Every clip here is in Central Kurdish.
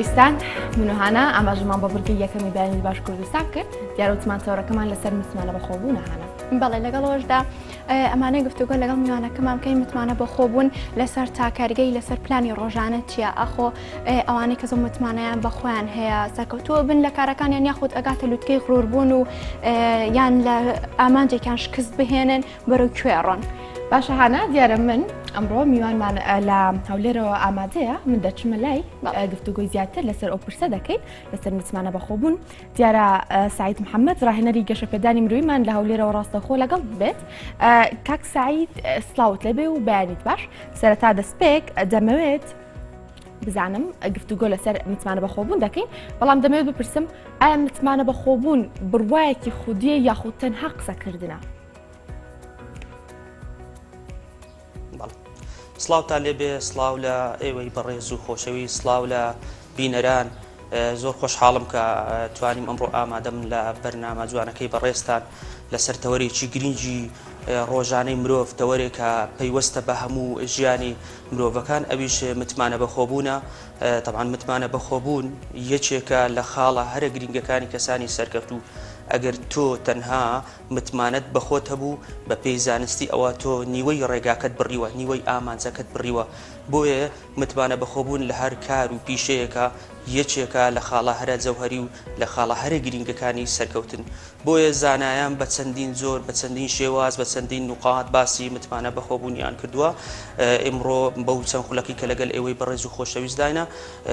ئیستان من و هانا ئاماژەمان بە بڕگەی یەکەمی بەیانی باش کوردستان کرد دیارە وتمان تەوەرەکەمان لەسەر متمانە بەخۆبوونە هانا. بەڵێ لەگەڵ ئەوەشدا ئەمانەی گفتوگۆ لەگەڵ میوانەکەمان بکەین متمانە بەخۆبوون لەسەر تا کاریگەری لەسەر پلانی ڕۆژانە چییە ئاخۆ ئەوانەی کە زۆر متمانەیان بە خۆیان هەیە سەرکەوتووە بن لە کارەکانیان یاخود ئەگاتە لوتکەی غروربوون و یان لە ئامانجێکیان شکست بهێنن بەرەو کوێ ئەڕۆن؟ باشە هانا دیارە من ئەمڕۆ میوانمان لە هەولێرەوە ئامادەیە من دەچمە لای گفتوگۆی زیاتر لەسەر ئەو پرسە دەکەین لەسەر متمانە بەخۆبوون دیارە سعید محەممەد ڕاهێنەری گەشەپێدانی مرۆیمان لە هەولێرەوە ڕاستەخۆ لەگەڵ بێت کاک سعید سلااوت لەبێ و بەیانیت باش سەرەتا دەستپێک دەمەوێت بزانم گفتوگۆ لەسەر متمانە بەخۆبوون دەکەین بەڵام دەمەوێت بپرسم ئایا متمانە بەخۆبوون بڕوایەکی خودیە یاخود تەنها قسەکردنە؟ سڵاوتان لێبێ سڵاو لە ئێوەی بەڕێز و خۆشەوی سڵاو لە بینەران زۆر خۆشحاڵم کە توانیم ئەمڕۆ ئامادەم لە بەرنامە جوانەکەی بەڕێزتان لەسەر تەوەرێکی گرنگی ڕۆژانەی مرۆڤ تەوەرێکە پەیوەستە بە هەموو ژیانی مرۆڤەکان ئەویش متمانە بەخۆبوونە تەبعەن متمانە بەخۆبوون یەکێکە لە خاڵە هەرە گرنگەکانی کەسانی سەرکەوتوو ئەگەر تۆ تەنها متمانەت بەخۆت هەبوو بە پێی زانستی ئەوە تۆ نیوەی ڕێگاکەت بڕیوە نیوەی ئامانجەکەت بڕیوە بۆیە متمانە بەخۆبوون لە هەر کار و پیشەیەکا یەکێکە لە خاڵە هەرە جەوهەری و لە خاڵە هەرە گرینگەکانی سەرکەوتن بۆیە زانایان بە چەندین جۆر، بە چەندین شێواز، بە چەندین نوقات باسی متمانە بەخۆبوونیان کردووە. ئیمڕۆ بەو چەند خولەکەی کە لەگەل ئێوەی بەڕێز و خۆشەویستداینە،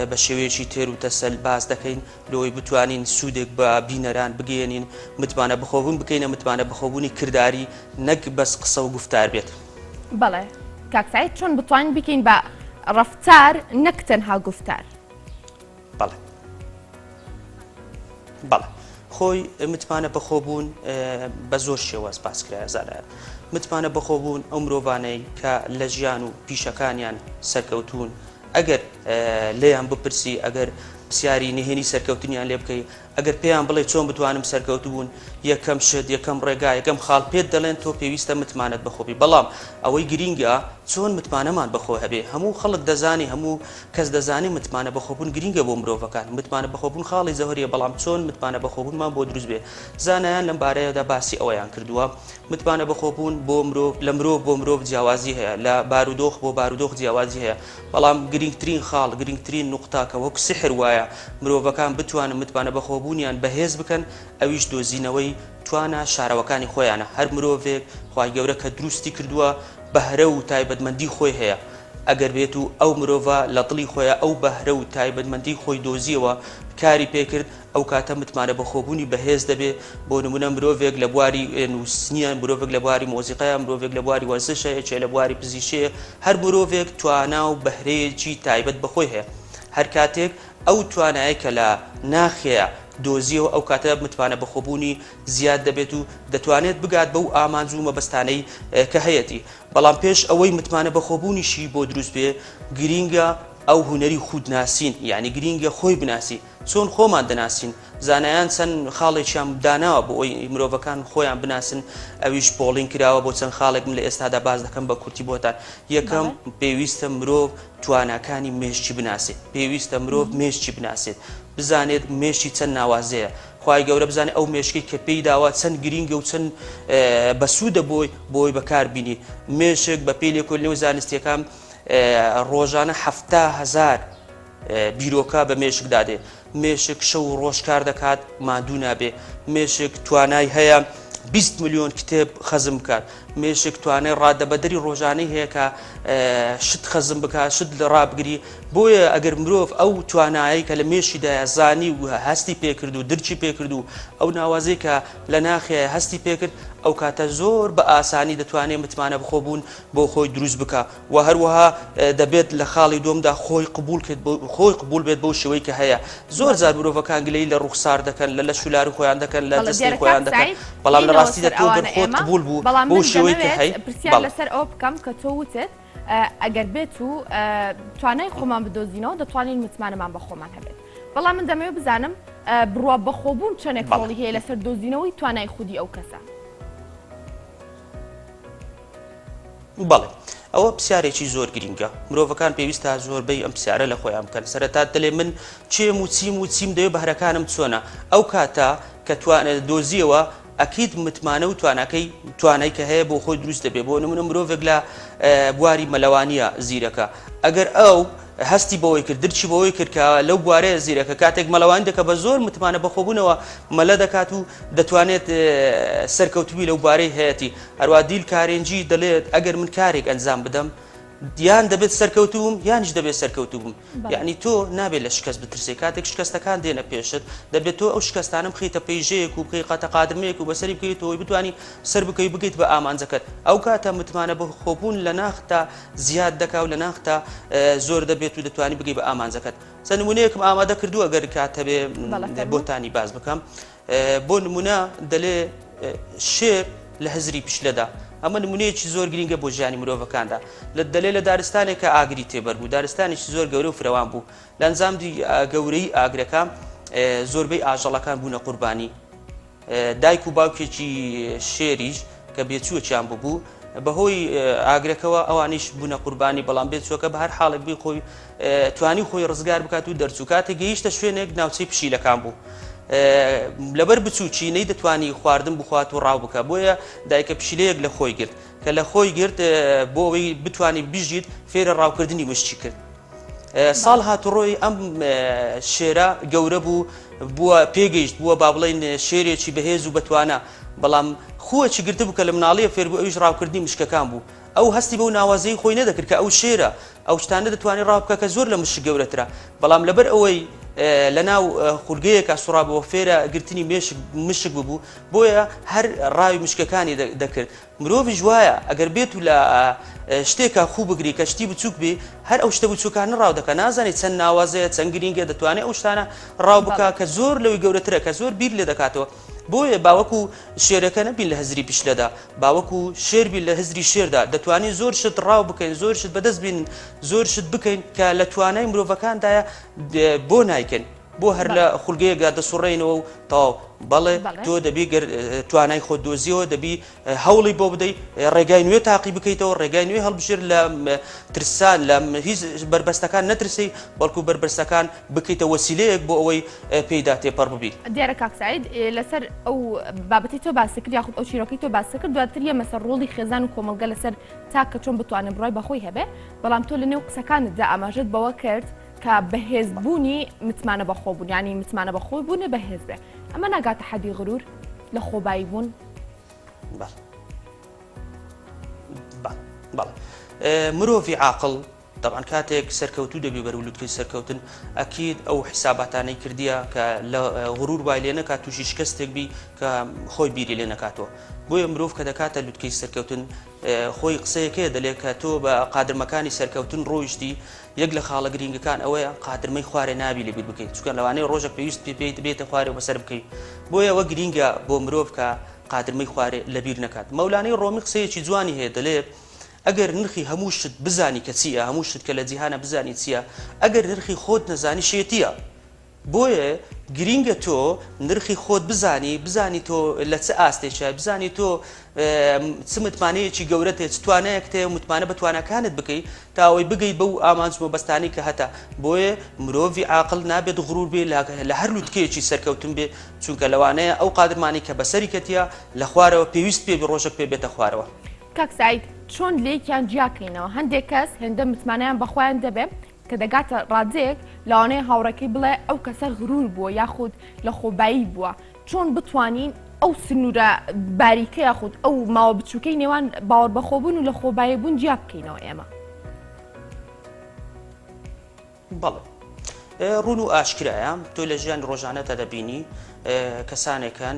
بە شێوەیەکی تێر و تەسەل باس دەکەین لۆی بتوانین سوودێک بە بینەران بگەیەنین، متمانە بەخۆبوون بکەینە متمانە بەخۆبوونی کرداری نەک بەس قسە و گوفتار بێت. بەڵێ کاک سەعید چۆن بتوانین بیکەین بە ڕەفتار نەک تەنها گوفتار؟ بەڵێ. بەڵێ خۆی متمانە بەخۆبوون بە زۆر شێواز باس کرایە زانایان متمانە بەخۆبوون ئەو مرۆڤانەی کە لە ژیان و پیشەکانیان سەرکەوتون ئەگەر لێیان بپرسی ئەگەر پرسیاری نهێنی سەرکەوتنیان لێ بکەی ئەگەر پێیان بڵێ چۆن بتوانم سەرکەوتبوون یەکەم شت یەکەم ڕێگا یەکەم خاڵ پێت دەڵێن تۆ پێویستە متمانەت بەخۆبی بەڵام ئەوەی گرینگە چۆن متمانەمان بەخۆ هەبێ هەموو خەڵک دەزانی هەموو کەس دەزانێ متمانە بەخۆبوون گرینگە بۆ مرۆڤەکان، متمانە بەخۆبوون خاڵی جەوهەریە بەڵام چۆن متمانە بەخۆبوونمان بۆ دروست بێ؟ زانایان لەم بارەیەدا باسی ئەوەیان کردووە متمانە بەخۆبوون بۆ مرۆڤ لە مرۆڤ بۆ مرۆڤ جیاوازی هەیە لە بارودۆخ بۆ بارودۆخ جیاوازی هەیە بەڵام گرینگترین خاڵ گرینگترین نوقتە کە وەک سحر وایە مرۆڤەکان بتوانن متمانە بەخۆبوونیان بەهێز بکەن ئەویش دۆزینەوەی توانا شارەوەکانی خۆیانە هەر مرۆڤێک خوای گەورە کە دروستی کردووە بەهرە و تایبەتمەندی خۆی هەیە ئەگەر بێت و ئەو مرۆڤە لە دڵی خۆیا ئەو بەهرە و تایبەتمەندیی خۆی دۆزییەوە، کاری پێ کرد، ئەو کاتە متمانە بەخۆبوونی بەهێز دەبێ، بۆ نموونە مرۆڤێک لە بواری نووسنییە، مرۆڤێک لە بواری مۆزیقەیە، مرۆڤێک لە بواری وەرزشە، یەکێ لە بواری پزیشکییە، هەر مرۆڤێک توانا و بەهرەیەکی تایبەت بە خۆی هەیە. هەر کاتێک ئەو توانایەی کە لە ناخییە دۆزییەوە، ئەو کاتە متمانە بەخۆبوونی زیاد دەبێت و دەتوانێت بگات بەو ئامانج و مەبەستانەی کە هەیەتی. بەڵام پێش ئەوەی متمانە بەخۆبوونیشی بۆ دروست بێ گرینگە ئەو هونەری خودناسین یانی گرینگە خۆی بناسی چۆن خۆمان دەناسین زانایان چەند خاڵێکیان داناوە بۆ ئەوەی مرۆڤەکان خۆیان بناسن ئەویش پۆڵین کراوە بۆ چەند خاڵێک من لە ئێستادا باس دەکەم بە کورتی بۆتان یەکەم پێویستە مرۆڤ تواناکانی مێشکی بناسێت پێویستە مرۆڤ مێشکی بناسێت بزانێت مێشکی چەند ناوازەیە خوای گەورە بزانێ ئەو مێشکەی کە پێی داوە چەند گرینگە و چەند بەسوودە بۆی بۆی بەکار بینی مێشک بە پێی لێکۆلینەوە زانستیەکان ڕۆژانە 70هزار بیرۆکە بە مێشک دادێ مێشک شەو و ڕۆژ کار دەکات ماندوو نابێ مێشک توانای هەیە 20 میلیۆن کتێب خەزم بکات مێشک توانای ڕادەبەدەری ڕۆژانەی هەیە کە شت خەزم بکات شت لە ڕابگری بۆیە ئەگەر مرۆڤ ئەو توانایەی کە لە مێشکیدایە زانی و هەستی پێکرد و درکی پێکرد و ئەو ناوازەی کە لە ناخیایە هەستی پێکرد ئەو کاتە زۆر بە ئاسانی دەتوانێت متمانە بەخۆبوون بۆ خۆی دروست بکا و هەروەها دەبێت لە خاڵی دووەمدا خۆی قبوڵ کرد خۆی قبوڵ بێت بەو شێوەی کە هەیە زۆر جار مرۆڤەکان گلەیی لە ڕوخسار دەکەن لە لەش و لاری خۆیان دەکەن لە جەستەی خۆیان دەکەن بەڵام لە ڕاستیدا تۆ گەر خۆت قبوڵ بوو بەو شێوەی کە هەی پرسیار لەسەر ئەوە بکەم کە تۆ وتت ئەگەر بێت و توانای خۆمان بدۆزینەوە دەتوانین متمانەمان بە خۆمان هەبێت بەڵام من دەمەوێت بزانم بڕوا بەخۆبوون چەندێک ڕۆڵی هەیە لەسەر دۆزینەوەی توانای خودی ئەو کەسە. بەڵێ. ئەوە پرسیارێکی زۆر گرینگە، مرۆڤەکان پێویستە زۆربەی ئەم پرسیارە لە خۆیان بکەن، سەرەتا دەلێ من کێم و چیم و چیم دەوێ بەهرەکانم چۆنە؟ ئەو کاتە کە دۆزیەوە ئەکید متمانە و تواناکەی توانای کە هەیە بۆ خۆی دروست دەبێ، بۆ نمونە مرۆڤێک لە بواری مەلەوانیە زیرەکە ئەگەر ئەو هەستی بەوەی کرد درکی بەوەی کرد کە لەو بوارەیە زیرەکە کاتێک مەلەوانی دەکە بە زۆر متمانە بەخۆبوونەوە مەلە دەکات و دەتوانێت سەرکەوتوبی لەو بارەی هەیەتی هەروا دیل کارێنجی دەلێت ئەگەر من کارێک ئەنجام بدەم یان دەبێت سەرکەوتوو بم یانیش دەبێت سەرکەوتوو بم یعنی تۆ نابێت لە شکست بترسێ کاتێک شکستەکان دێنە پێشت دەبێت تۆ ئەو شکستانە بخیتە پەیژەیەک و بکەی قەتە قادرمەیەک و بەسەری بکەیت تۆی بتانی سەر بکەی بگەیت بە ئامانجەکەت ئەو کاتە متمانە بە خۆبوون لە ناختا زیاد دەکا و لە ناختا زۆر دەبێت و دەتوانی بگەی بە ئامانجەکەت چەند نمونەیەکم ئامادە کردووە گەر کات هەبێ بۆتانی باس بکەم بۆ نمونە دەلێ شێر لە هزری پشلەدا ئەمە نمونەیەکی زۆر گرنگە بۆ ژیانی مرۆڤەکاندا لە دەلێ لە دارستانێک کە ئاگری تێبەر بوو دارستانێکی زۆر گەورە و فرەوان بوو لە ئەنجامدی گەورەی ئاگرەکە زۆربەی ئاژەڵەکان بوونە قوربانی دایک و باوکێکی شێریش کە بێچووەکیان ببوو، بەهۆی ئاگرەکەوە ئەوانیش بوونە قوربانی، بەڵام بێچووەکە بە هەر حاڵێک بی خۆی توانی خۆی ڕزگار بکات و دەرچوو. کاتێک گەیشتە شوێنێک ناوچەی پشیلەکان بوو. لەبەر بچووکی نەیدەتوانی خواردن بخوات و ڕاو بکە، بۆیە دایکە پشیلەیەک لە خۆی گرت. کە لە خۆی گرت بۆ ئەوەی بتوانی بژیت فێرە ڕاوکردنی مشکی کرد. ساڵ هات و ڕۆی ئەم شێرە گەورە بوو بووە پێگەیشت بووە با بڵین شێرێکی بەهێز و بەتوانە بەڵام خووەکی گرتبوو کە لە مناڵیە فێربوو ئەویش ڕاوکردنی مشکەکان بوو ئەو هەستی بەو ناوازەی خۆی نەدەکرد کە ئەو شێرە ئەو شتانە دەتوانێت ڕاو بکە کە زۆر لە مشک گەورەترە بەڵام لەبەر ئەوەی لە ناو خولگەیەکە سوڕابەوە فێرە گرتنی مێشک مشک ببوو بۆیە هەر ڕاوی مشکەکانی دەکرد مرۆڤیش وایە ئەگەر بێت و لە شتێکا خوو بگری کە شتی بچووک بێ هەر ئەو شتە بچووکانە ڕاو دەکا نازانی چەند ناوازەیە چەند گرینگە دەتوانێ ئەو شتانە ڕاو بکا کە زۆر لەوی گەورەترە کە زۆر بیر لێ دەکاتەوە بۆیە باوەکو شێرەکە نەبین لە هزری پشلەدا باوەکو شێر بین لە هزری شێردا دەتوانین زۆر شت ڕاو بکەین زۆر شت بەدەست بین زۆر شت بکەین کە لە توانای مرۆڤەکاندایە بۆ نایکەن بۆ هەر لە خولگەیەکدا دەسوڕێینەوە و تەواو؟ بەڵێ تۆ دەبی گەر توانای خۆت دۆزیەوە دەبی هەوڵی بۆ بدەی ڕێگای نوێ تاقی بکەیتەوە ڕێگای نوێ هەڵبژێر لە ترسان لە هیچ بەربەستەکان نەترسی بەڵکو بەربەستەکان بکەیتە وەسیلەیەک بۆ ئەوەی پێیدا تێپەڕ ببیت. دیارە کاک سەعید لەسەر ئەو بابەتی تۆ باست کرد یاخود ئەو چیرۆکەی تۆ باست کرد دواتر یەمە سەر ڕۆڵی خێزان و کۆمەڵگە لەسەر تاک کە چۆن بتوانێت بڕای بەخۆی هەبێ بەڵام تۆ لەنێو قسەکانتدا ئاماژەت بەوە کرد کە بەهێز بوونی متمانە بەخۆ بوون یانی متمانە بەخۆ بوونە بەهێز بێ ئەمە ناگاتە حەدی غرور لە خۆبایی بوون؟ بەڵێ مرۆڤی عاقڵ دەبان کاتێک سەرکەوتوو دەبی بەرەو لوتکەی سەرکەوتن ئەکید ئەو حیساباتانەی کردیە کە لە غرور وای لێ نەکات تووشی شکستێک بی کە خۆی بیری لێ نەکاتەوە بۆیە مرۆڤ کە دەکاتە لوتکەی سەرکەوتن خۆی قسەیەکەیە دەلێ کە تۆ بە قادرمەکانی سەرکەوتن ڕۆیشتی یەک لە خاڵە گرینگەکان ئەوەیە قادرمەی خوارێ نابی لەبیر بکەیت چونکە لەوانەیە ڕۆژێک پێویست پێ بێت بێتە خوارێ و بەسەر بکەوی بۆیە ئەوە گرینگە بۆ مرۆڤ کە قادرمەی خوارێ لەبیر نەکات مەولانەی ڕۆمی قسەیەکی جوانی هەیە دەلێ ئەگەر نرخی هەموو شت بزانی کە چییە هەموو شت کە لە جیهانە بزانی چییە ئەگەر نرخی خۆت نەزانی شێتییە بۆیە گرینگە تۆ نرخی خۆت بزانی، بزانی تۆ لە چ ئاستێکای، بزانی تۆ چ متمانەیەکی گەورەت هەیە، چ توانایەکت هەیە و متمانە بە تواناکانت بکەی تا ئەوەی بگەیت بەو ئامانج و مەبەستانەی کە هەتە. بۆیە مرۆڤی عاقڵ نابێت غرور بێ لە هەر لوتکەیەکی سەرکەوتن بێ، چونکە لەوانەیە ئەو قادرمانەی کە بەسەری کەتیە لە خوارەوە پێویست پێ بی ڕۆژێک پێ بێتە خوارەوە. کاک سەعید چۆن لێکیان جیاکەینەوە؟ هەندێک کەس هێندە متمانەیان بەخۆیان دەبێ کە دەگاتە ڕادەیەک لەوانەیە هاوڕێکەی بڵێ ئەو کەسە غرور بووە یاخود لە خۆبایی بووە چۆن بتوانین ئەو سنوورە باریکە یاخود ئەو ماوە بچووکەی نێوان باوەڕ بەخۆبوون و لە خۆبایی بوون جیا بکەینەوە ئێمە؟ بەڵێ ڕوون و ئاشکرایە تۆ لە ژیانی ڕۆژانەتا دەبینی کەسانێک هەن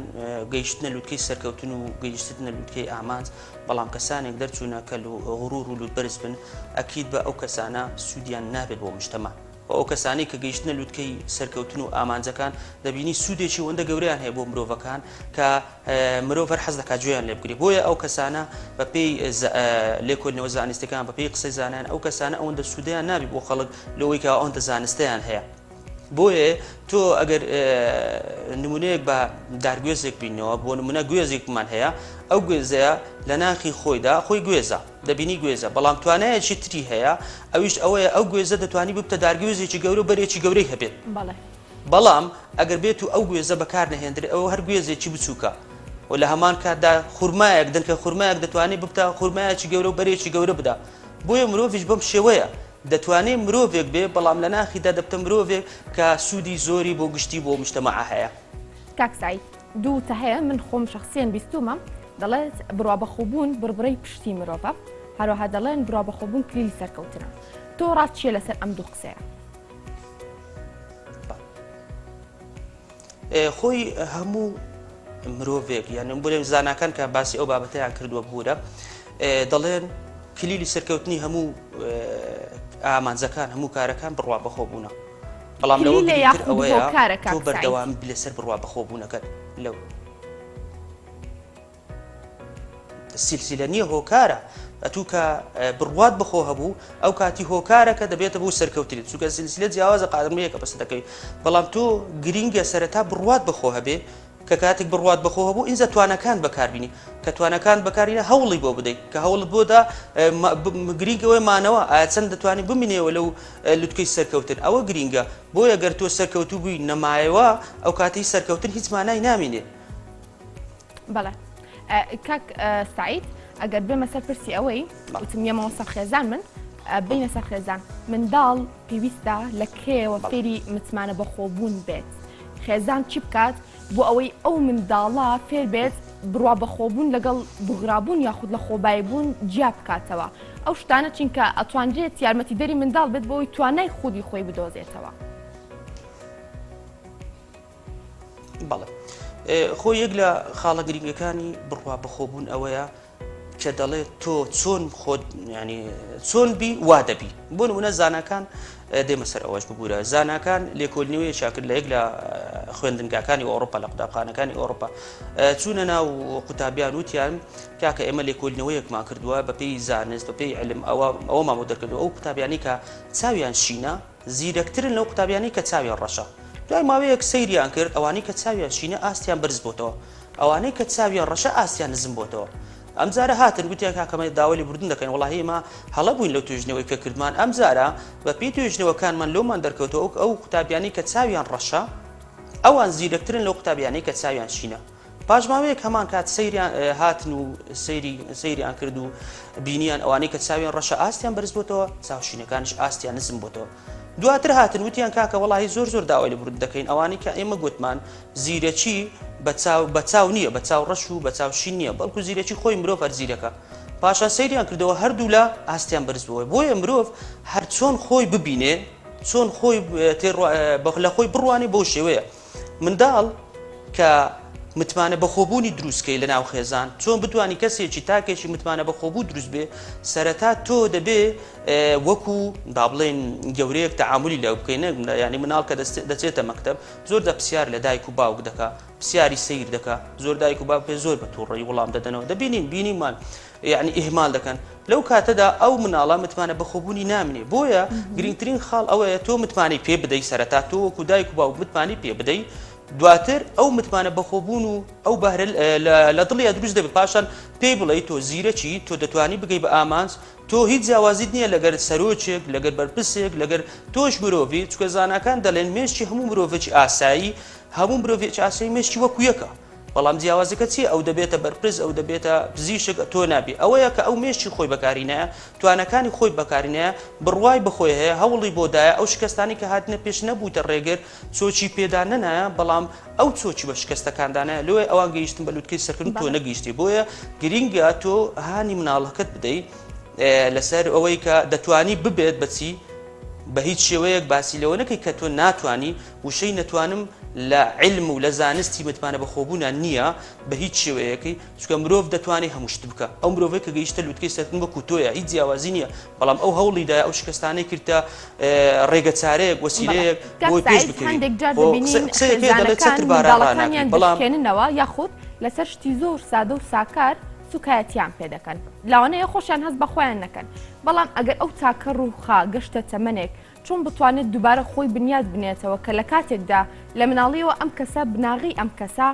گەیشتنە لوتکەی سەرکەوتن و گەیشتنە لوتکەی ئامانج بەڵام کەسانێک دەرچوونە کە غرور و لوتبەرز بن ئەکید بە ئەو کەسانە سوودیان نابێت بۆ مجتەمع و ئەو کەسانەی کە گەیشتنە لوتکەی سەرکەوتن و ئامانجەکان دەبینی سوودێکی ئەوەندە گەورەیان هەیە بۆ مرۆڤەکان کە مرۆڤ هەر حەز دەکات گوێیان لێ بگرێت بۆیە ئەو کەسانە بەپێی لێکۆلینەوە زانستەکان بەپێی قسەی زانایان ئەو کەسانە ئەوەندە سوودیان نابی بۆ خەڵک لەوەی کە ئەوەندە زانستیان هەیە. بۆیە تۆ ئەگەر نمونەیەک بە دارگوێزێک بینەوە بۆ نمونە گوێزێکمان هەیە ئەو گوێزەیە لە ناخی خۆیدا خۆی گوێزە دەبینی گوێزە بەڵام توانایەکی تری هەیە ئەویش ئەوەیە ئەو گوێزە دەتوانی ببتە دارگوێزێکی گەورە و بەرێکی گەورەی هەبێت. بەڵام ئەگەر بێت و ئەو گوێزە بەکار نەهێندرێ ئەوە هەر گوێزێکی بچووکە و لە هەمان کاتدا خورمایەک دنکە خورمایەک دەتوانێت ببتە خورمایەکی گەورە و بەرێکی گەورە بدا بۆیە مرۆڤیش بەم شێوەیە دەتوانێ مرۆڤێک بێ بەڵام لە ناخیدا دەبتە مرۆڤێک کە سوودی زۆری بۆ گشتی بۆ مجتەمەع هەیە. کاک سەعید دوو وتە هەیە من خۆم شەخسیەن بیستومە دەڵێت بڕوا بەخۆبوون بڕبڕەی پشتی مرۆڤە هەروەها دەڵێن بڕوا بەخۆبوون کلیلی سەرکەوتنە تۆ ڕات چییە لەسەر ئەم دوو قسەیە؟ خۆی هەموو مرۆڤێک یان بڵێم زاناکان کە باسی ئەو بابەتەیان کردووە بورە دەڵێن کلیلی سەرکەوتنی هەموو ئامانجەکان هەموو کارەکان بڕوا بەخۆ بوونە بەڵام لەوە ئەوەیە تۆ بەردەوام لەسەر بڕوا بەخۆبوونەکەت لەو سیلسیلە نییە هۆکارە ئەتوو کە بڕوات بەخۆ هەبوو ئەو کاتی هۆکارەکە دەبێتە بۆ سەرکەوتنی چونکە سیلسیلە جیاوازە قادرمەیەکە بەسە دەکەوی بەڵام تۆ گرینگە سەرەتا بڕوات بەخۆ هەبێ کە کاتێک بڕوات بەخۆ هەبوو ئینجا توانەکان بەکاربینی کە توانەکان بەکارینە هەوڵی بۆ بدەیت کە هەوڵت بۆدا گرینگەوەی مانەوە ئایا چەند دەتوانانی بمینەوە لەو لوتکەی سەرکەوتن ئەوە گرینگە بۆیە گەر تۆ سەرکەوتوو بووی نەمایەوە ئەو کاتی سەرکەوتن هیچ مانای نامینێ بەڵێ کاک سعید ئەگەر بێمە سەر پرسی ئەوەی وتم یەمەوە سەر خێزان من بینە سەر خێزان منداڵ پێویستە لە کێوە فێری متمانە بەخۆبوون بێت خێزان چی بکات بۆ ئەوەی ئەو منداڵە فێر بێت بڕوا بەخۆبوون لەگەڵ بغرابوون یاخود لە خۆبایبوون جیا بکاتەوە ئەو شتانە چینکە ئەتوانرێت یارمەتیدەری منداڵ بێت بۆی توانای خودی خۆی بدۆزێتەوە. بەڵێ خۆ یەک لە خاڵە گرنگەکانی بڕوا بەخۆبوون ئەوەیە کە دەڵێت تۆ چۆن خۆت ینی چۆن بی وا دەبی بۆ نمونە زاناکان دێمە سەر ئەوەش ببوورە زاناکان لێکۆلنەوەی چاکرد لە یەک لە خوێندنگاکانی ئەوروپا لە قوتابخانەکانی ئەوروپا چوونە ناو قوتابیان وتیان کاکە ئێمە لێکۆلنەوەیەکمان کردووە بە پێی زانست بە پێی علم ئەوە ئەوەمان بۆ دەرکردووە ئەو قوتابیانی کە چاویان شینە زیرەکترن لەو قوتابیانەی کە چاویان ڕەشە. دوای ماوەیەک سەیریان کرد ئەوانەی کە چاویان شینە ئاستیان بەرز بۆتەوە، ئەوانەی کە چاویان ڕەشە ئاستیان نزم بۆتەوە. ئەمجارە هاتن گوتیان کاکە ئەمە داوای لێبوردن دەکەین وەڵاهی ئێمە هەڵە بووین لەو توێژینەوەی کە کردمان، ئەمجارە بە پێی توێژینەوەکانمان لۆمان دەرکەوتەوە ئەو قوتابیانەی کە چاویان ڕەشە ئەوان زیرەکترن لەو قوتابیانەی کە چاویان شینە. پاش ماوەیەک هەمان کات سەیریان هاتن و سەیری سەیریان کرد و بینیان ئەوانەی کە چاویان ڕەشە ئاستیان بەرز بۆتەوە چاوشینەکانیش ئاستیان نزم بۆتەوە دواتر هاتن وتیان کاکە وەڵاهی زۆر زۆر داوای لێبوردن دەکەین ئەوانەی کە ئێمە گوتمان زیرەکی بە چاو بە چاو نییە بە چاو ڕەش و بە چاو شین نییە بەڵکو زیرەکی خۆی مرۆڤ هەر زیرەکە پاشان سەیریان کردەوە هەردوو لە ئاستیان بەرز بووە بۆیە مرۆڤ هەر چۆن خۆی ببینێ چۆن خۆی لە خۆی بڕوانێ بەو شێوەیە منداڵ کە متمانە بەخۆبوونی دروست کەی لە ناو خێزان چۆن بتوانی کەسێکی تاکێکی متمانە بەخۆبوو دروست بێ سەرەتا تۆ دەبێ وەکو با بڵێن گەورەیەک تەعاملی لە بکەین ینی مناڵ کە دەچێتە مەکتب زۆر دە پرسیار لە دایک و باوک دەکا پرسیاری سیر دەکا زۆر دایک و باوک پێ زۆر بە تووڕەی وەڵام دەدەنەوە دەبینین بینیمان یعنی ئیهمال دەکەن لەو کاتەدا ئەو مناڵە متمانە بەخۆبوونی نامنێ بۆیە گرنگترین خاڵ ئەوەیە تۆ متمانەی پێ بدەی سەرەتا تۆ وەکو دایک و باوک متمانی پێ بدەی دواتر ئەو متمانە بەخۆبوون و ئەو بەهرە لە دڵیا دروست دەبێت پاشان پێی بڵێ تۆ زیرەکی تۆ دەتوانی بگەی بە ئامانج تۆ هیچ جیاوازیت نییە لەگەر سەرۆکێک لەگەر بەرپرسێک لەگەر تۆش مرۆڤی چکە زاناکان دەڵێن مێشکی هەموو مرۆڤێکی ئاسایی هەموو مرۆڤێکی ئاسایی مێشکی وەکو یەکە بەڵام جیاوازەکە چیە ئەو دەبێتە بەرپرس ئەو دەبێتە پزیشک تۆ نابی ئەوەیە کە ئەو مێشکی خۆی بەکارینایە توانەکانی خۆی بەکارینایە بڕوای بەخۆی هەیە هەوڵی بۆ دایە ئەو شکستانی کە هاتنە پێش نەبووتە ڕێگر چۆکی پێدا نەنایە بەڵام ئەو چۆکی بە شکستەکاندانە لۆیە ئەوان گەیشتن بە لوتکەی سەرکردن تۆ نەگەیشتی بۆیە گرینگە تۆ هانی مناڵەکەت بدەی لەسەر ئەوەی کە دەتوانی ببێت بەچی بە هیچ شێوەیەک باسی لەوە نەکەی کە تۆ ناتوانی، وشەی نەتوانم لە عیلم و لە زانستی متمانە بەخۆبوونا نییە بە هیچ شێوەیەکی، چونکە مرۆڤ دەتوانێ هەموو شت بکا، ئەو مرۆڤەی کە گەیشتە لوتکەی سەرکەوتن وەکو تۆیە هیچ جیاوازی نییە، بەڵام ئەو هەوڵی دایە ئەو شکستانەی کردتە ڕێگە چارەیەک وەسیلەیەک کاک بۆی پێش سەعید بکەوی، هەندێک جار خۆ دەبینین قسەیەک هەیە دەڵێ خێزانەکان چەتر باران ڕاناگری منداڵەکانیان بەڵام. دەشکێننەوە یاخود لەسەر شتی زۆر سادە و ساکار سوکایەتیان پێ دەکەن لاوانەیە خۆشیان هەست بە خۆیان نەکەن بەڵام ئەگەر ئەو تاکە ڕووخا گەشتە تەمەنێک. چۆن بتوانێت دووبارە خۆی بنیات بنێتەوە کە لە کاتێکدا لە مناڵیەوە ئەم کەسە بناغەی ئەم کەسە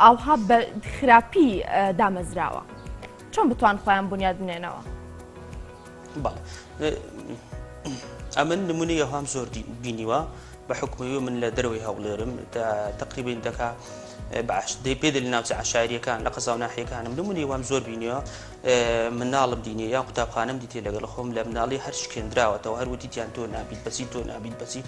ئاوها بە خراپی دامەزراوە چۆن بتوان خۆیان بنیات بنێنەوە؟ بەڵێ ئەمن نمونەی ئەوهام زۆر بینیوە بە حکومی من لە دەرەوەی هەوڵێرم تقریبین دەکا باش دەی پێ لە ناوچە عشاریەکان لە قەزا و ناحیەکانم نمونەی وام زۆر بینیوە مناڵم دینی یان قوتابخانم دیتێ لەگەڵ خۆم لە مناڵی هەر شکێنراوەتەوە هەر وتیتیان تۆ نابیت بەسی تۆ نابیت بەسی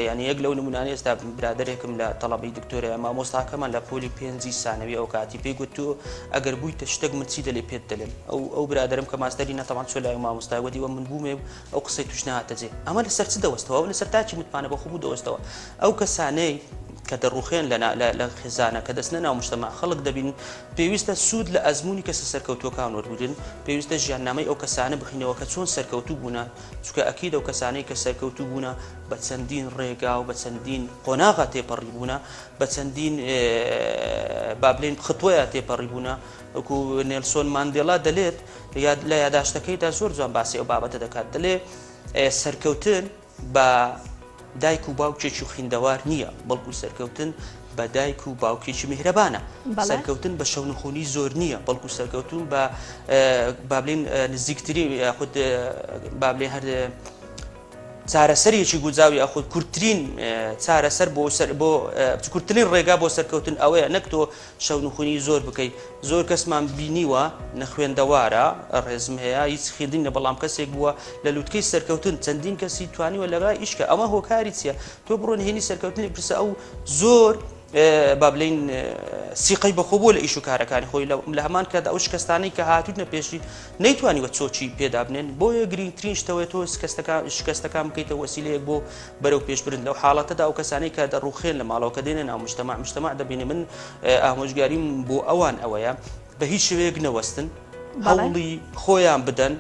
یانی یەک لەو نمونانەی ئێستا برادەرێکم لە تەڵەبەی دکتۆرەیە مامۆستاکەمان لە پۆلی پێنجی سانەوی ئەو کاتی پێی گوت تۆ ئەگەر بوویتە شتێک من چی دەلێ پێت دەلێم ئەو ئەو برادەرم کە ماستەری نەتەوان چۆ لای مامۆستای وەدی وە من بوومێ و ئەو قسەی توش نهاتە جێ ئەمە لەسەر چ دەوەستەوە ئەو لەسەر تاکی متمانە بە خۆبوو دەوەستەوە ئەو کەسانەی کە دەڕوخێن لە لە خێزانە کە دەچنە ناو مجتەمع خەڵک دەبین پێویستە سوود لە ئەزموونی کەسە سەرکەوتووەکان وەربگرن پێویستە ژیاننامەی ئەو کەسانە بخینەوە کە چۆن سەرکەوتوو بوونە چونکە ئەکید ئەو کەسانەی کە سەرکەوتوو بوونە بە چەندین ڕێگا و بە چەندین قۆناغا تێپەڕی بوونە بە چەندین با بلێن خطوەیە تێپەڕی بوونە وەکو نێلسۆن ماندێلا دەلێت لە یاداشتەکەیدا زۆر جوان باسی ئەو بابەتە دەکات دەلێ سەرکەوتن بە دایک و باوکێکی خویندەوار نییە، بەڵکو سەرکەوتن بە دایک و باوکێکی میهرەبانە. سەرکەوتن بە شەونخونی زۆر نییە، بەڵکو سەرکەوتن بە با بلێن نزیکترین یاخود با بلێن هەر چارەسەرێکی گونجاو یاخود کورتترین چارەسەر بۆ سەر بۆ کورتترین ڕێگا بۆ سەرکەوتن ئەوەیە نەک تۆ شەونخونی زۆر بکەی زۆر کەسمان بینیوە نەخوێندەوارە ڕێزم هەیە هیچ خوێندنی نە بەڵام کەسێک بووە لە لوتکەی سەرکەوتن چەندین کەسی توانیوە لەگای ئیشکە ئەمە هۆکاری چییە تۆ بڕۆ نهێنی سەرکەوتنی پرسە ئەو زۆر با بلین سیقەی بەخۆ بووە لە ئیش و کارەکانی خۆی لە هەمان کات ئەو شکستانەی کە هاتوونە پێشی نەیتوانیوە چۆکی پێدا بنێن بۆیە گرنگترین شتەوەی تۆ شکستەکان شکستەکان بکەیتە وەسیلەیەک بۆ بەرەو پێشبرن لەو حاڵەتەدا ئەو کەسانەی کە دەڕوخێن لە ماڵەوە کە دێنە ناو مجتەمع مجتەمع دەبینی من ئامۆژگاریم بۆ ئەوان ئەوەیە بە هیچ شێوەیەک نەوەستن هەوڵی خۆیان بدەن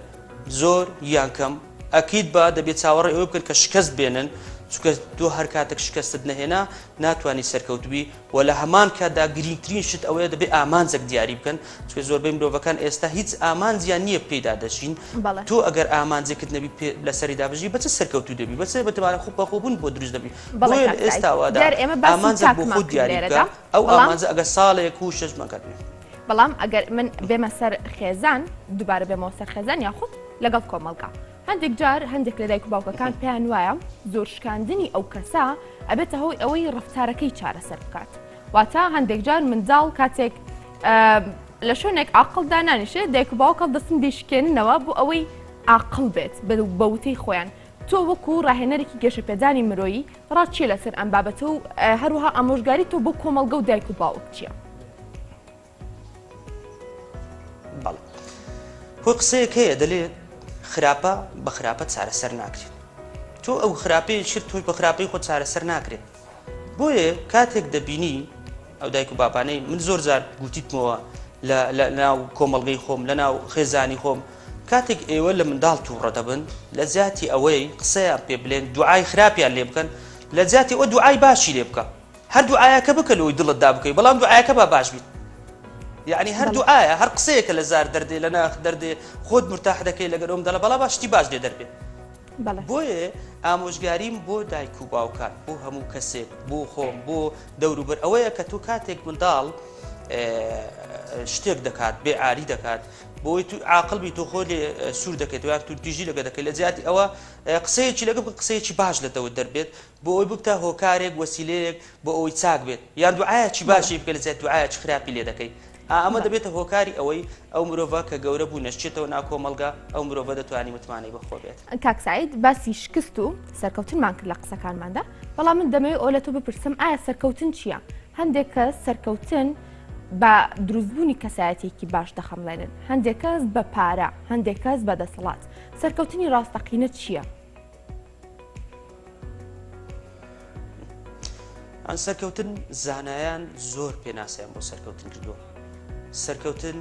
زۆر یان کەم ئەکید بە دەبێت چاوەڕێ ئەوە بکەن کە شکست بێنن چونکە تۆ هەر کاتێک شکستت نەهێنا ناتوانانی سەرکەوتبی و لە هەمان کاتدا گرینگترین شت ئەوەیە دەبێ ئامانجێک دیاری بکەن، چونکە زۆربەی مرۆڤەکان ئێستا هیچ ئامانجیان نییە پێیدا دەژین، تۆ ئەگەر ئامانجێکت نەبی پێ لەسەریدا بژی بە چ سەرکەوتوو دەبی؟ بە چ متمانە خۆ بەخۆبوون بۆ دروست دەبی؟ بەڵێ بۆیە لە کاک سەعید ئێستاوەدا دیارە ئێمە باسی ئامانجێک بۆ تاکمان خۆت کرد دیاری بکە، لێرەدا ئەو بەڵام ئامانجە ئەگەر ساڵێک و شەش مانگ بێ. بەڵام ئەگەر من بێمە سەر خێزان دووبارە بێمەوە سەر خێزان یاخود لەگەڵ کۆمەڵگا هەندێک جار هەندێک لە دایک و باوکەکان پێیان وایە زۆر شکاندنی ئەو کەسە ئەبێتە هۆی ئەوەی ڕەفتارەکەی چارەسەر بکات واتە هەندێک جار منداڵ کاتێک لە شوێنێک عاقڵ دانانیشێت دایک و باوک هەڵدەستن دەیشکێننەوە بۆ ئەوەی عاقڵ بێت بە وتەی خۆیان تۆ وەکو ڕاهێنەرێکی گەشەپێدانی مرۆیی ڕات چییە لەسەر ئەم بابەتە و هەروەها ئامۆژگاری تۆ بۆ کۆمەڵگە و دایک و باوک چییە؟ بەڵێ خۆی قسەیەک هەیە دەلێ خراپە بە خراپە چارەسەر ناکرێت تۆ ئەو خراپەیە شرت تۆی بە خراپەی خۆ چارەسەر ناکرێت بۆیە کاتێک دەبینی ئەو دایک و بابانەی من زۆر جار گوتیتمەوە لە ناو کۆمەڵگەی خۆم لە ناو خێزانی خۆم کاتێک ئێوە لە منداڵ تووڕە دەبن لە جیاتی ئەوەی قسەیان پێ بلێن دوعای خراپیان لێ بکەن لە جیاتی ئەوە دوعای باشی لێ بکە هەر دوعایەکە بکە لۆی دڵت دا بکەی بەڵام دوعایەکە با باش بیت یعنی هەر دوعایە هەر قسەیەکە لە زار دەردێ لە ناخ دەردێ خۆت مرتاح دەکەی لەگەر ئەوم دەڵە بەڵا با شتی باش لێ دەربێ بۆیە ئامۆژگاریم بۆ دایک و باوکان بۆ هەموو کەسێک بۆ خۆم بۆ دەوروبەر ئەوەیە کە تۆ کاتێک منداڵ شتێک دەکات بێ ئاری دەکات بۆی تو عاقل بی تۆ خۆ لێ سوور دەکەیت یان توندتیژی لەگە دەکەی لە جیاتی ئەوە قسەیەکی لەگە بکە قسەیەکی باش لە دەوت دەربێت بۆ ئەوەی ببتە هۆکارێک وەسیلەیەک بۆ ئەوەی چاک بێت یان دوعایەکی باشی بکە لە جیاتی دوعایەکی خراپی لێ دەکەی ئا ئەمە دەبێتە هۆکاری ئەوەی ئەو مرۆڤە کە گەورە بوو نەشچێتەوە ناو کۆمەڵگا ئەو مرۆڤە دەتوانی متمانەی بەخۆ بێت. کاک سەعید باسی شکست و سەرکەوتنمان کرد لە قسەکانماندا بەڵام من دەمەوێت ئەوە لە تۆ بپرسم ئایا سەرکەوتن چییە؟ هەندێک کەس سەرکەوتن بە دروستبوونی کەسایەتیەکی باش دەخەمڵێنن هەندێک کەس بە پارە هەندێک کەس بە دەسەڵات سەرکەوتنی ڕاستەقینە چییە؟ ئەن سەرکەوتن زانایان زۆر پێناسەیان بۆ سەرکەوتن کردووە سەرکەوتن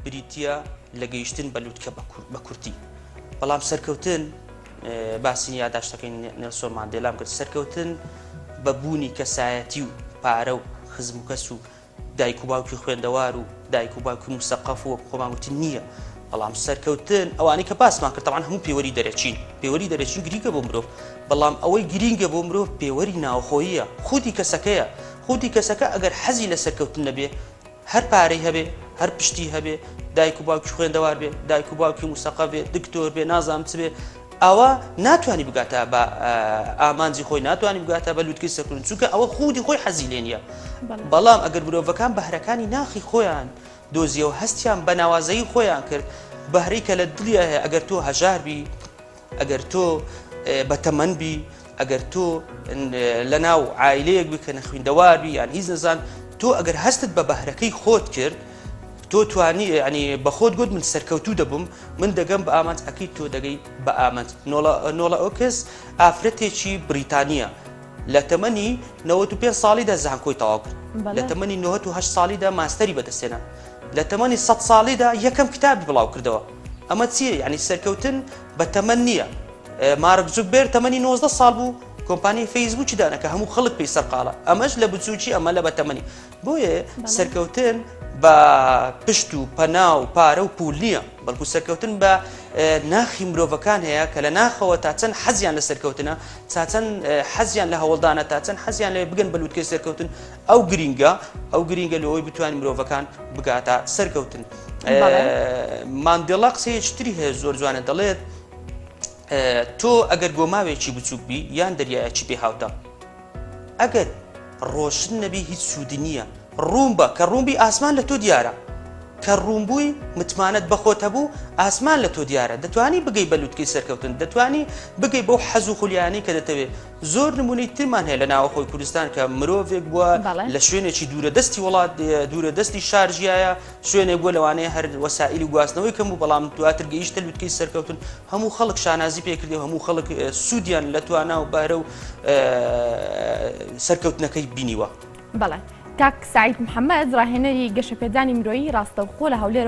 بریتە لە گەیشتن بە لوتکە بە کورتی بەڵام سەرکەوتن باسی یاداشتەکەی نێلسۆن ماندێلام کرد سەرکەوتن بە بوونی کەسایەتی و پارە و خزم و کەس و دایک و باوکی خوێندەوار و دایک و باوکی موسەقەف و وەک خۆمان گوتین نییە. بەڵام سەرکەوتن ئەوانەی کە باسمان کرد تەبعەن هەموو پێوەری دەرەکین، پێوەری دەرەکی گرینگە بۆ مرۆڤ، بەڵام ئەوەی گرینگە بۆ مرۆڤ پێوەری ناوخۆییە، خودی کەسەکەیە، خودی کەسەکە ئەگەر حەزی لە سەرکەوتن نەبێ، هەر پارەی هەبێ، هەر پشتی هەبێ، دایک و باوکی خوێندەوار بێ، دایک و باوکی موسەقەف بێ، دکتۆر بێ، نازانم چ بێ، ئەوە ناتوانی بگاتە بە ئامانجی خۆی، ناتوانی بگاتە بە لوتکەی سەرکەوتن، چونکە ئەوە خودی خۆی حەزی لێ نییە. بەڵام ئەگەر مرۆڤەکان بەهرەکانی ناخی خۆیان دۆزیەوە هەستیان بە ناوازەیی خۆیان کرد، بەهرەی کە لە دڵیا هەیە، ئەگەر تۆ هەژار بی، ئەگەر تۆ بەتەمەن بی، ئەگەر تۆ لە ناو عایلەیەک بی کە نەخویندەوار بی یان هیچ نەزان، تۆ ئەگەر هەستت بە بەهرەکەی خۆت کرد، تۆ توانی یعنی بە خۆت گوت من سەرکەوتوو دەبم، من دەگەم بە ئامانج، ئەکید تۆ دەگەی بە ئامانج. نۆڵا نۆڵا ئۆکس ئافرەتێکی بریتانییە، لە تەمەنی 95 ساڵیدا زانکۆی تەواو کرد، لە تەمەنی 98 ساڵیدا ماستەری بەدەستهێنا، لە تەمەنی 100 ساڵیدا یەکەم کتابی بڵاو کردەوە. ئەمە چییە؟ یعنی سەرکەوتن بە تەمەن نییە. مارک زوکبێر تەمەنی 19 ساڵ بوو کۆمپانیای فەیسبووکی دانا کە هەموو خەڵک پێی سەرقاڵە، ئەمەش لە بچووکی ئەمە لە بەتەمەنی. بۆیە سەرکەوتن بە پشت و پەنا و پارە و پول نییە، بەڵکو سەرکەوتن بە ناخی مرۆڤەکان هەیە کە لە ناخەوە تا چەند حەزیان لە سەرکەوتنە، تا چەند حەزیان لە هەوڵدانە، تا چەند حەزیان لێ بگەن بە لوتکەی سەرکەوتن، ئەو گرینگە، ئەو گرینگە لەوەی بتوانین مرۆڤەکان بگاتە سەرکەوتن. ماندێلا قسەیەکی تری هەیە زۆر جوانە، دەڵێت تۆ ئەگەر گۆماوێکی بچووک بی یان دەریایەکی بێ هاوتا، ئەگەر ڕۆشن نەبی هیچ سوودی نییە، ڕوون بە، کە ڕوون بی ئاسمان لە تۆ دیارە، کە ڕوون بووی متمانەت بە خۆت هەبوو ئاسمان لە تۆ دیارە، دەتوانی بگەی بە لوتکەی سەرکەوتن، دەتوانی بگەی بەو حەز و خولیایانەی کە دەتەوێ. زۆر نموونەی ترمان هەیە لە ناوەخۆی کوردستان کە مرۆڤێک بووە لە شوێنێکی دوورە دەستی وڵات، دوورە دەستی شار ژیایە، شوێنێک بووە لەوانەیە هەر وەسائیلی گواستنەوەی کەم بوو، بەڵام دواتر گەیشتە لوتکەی سەرکەوتن، هەموو خەڵک شانازی پێکردی و هەموو خەڵک سوودیان لە توانا و بەهرە و سەرکەوتنەکەی بینیوە. بەڵێ کاک سەعید محەمەد ڕاهێنەری گەشەپێدانی مرۆیی ڕاستەوخۆ لە هەولێر.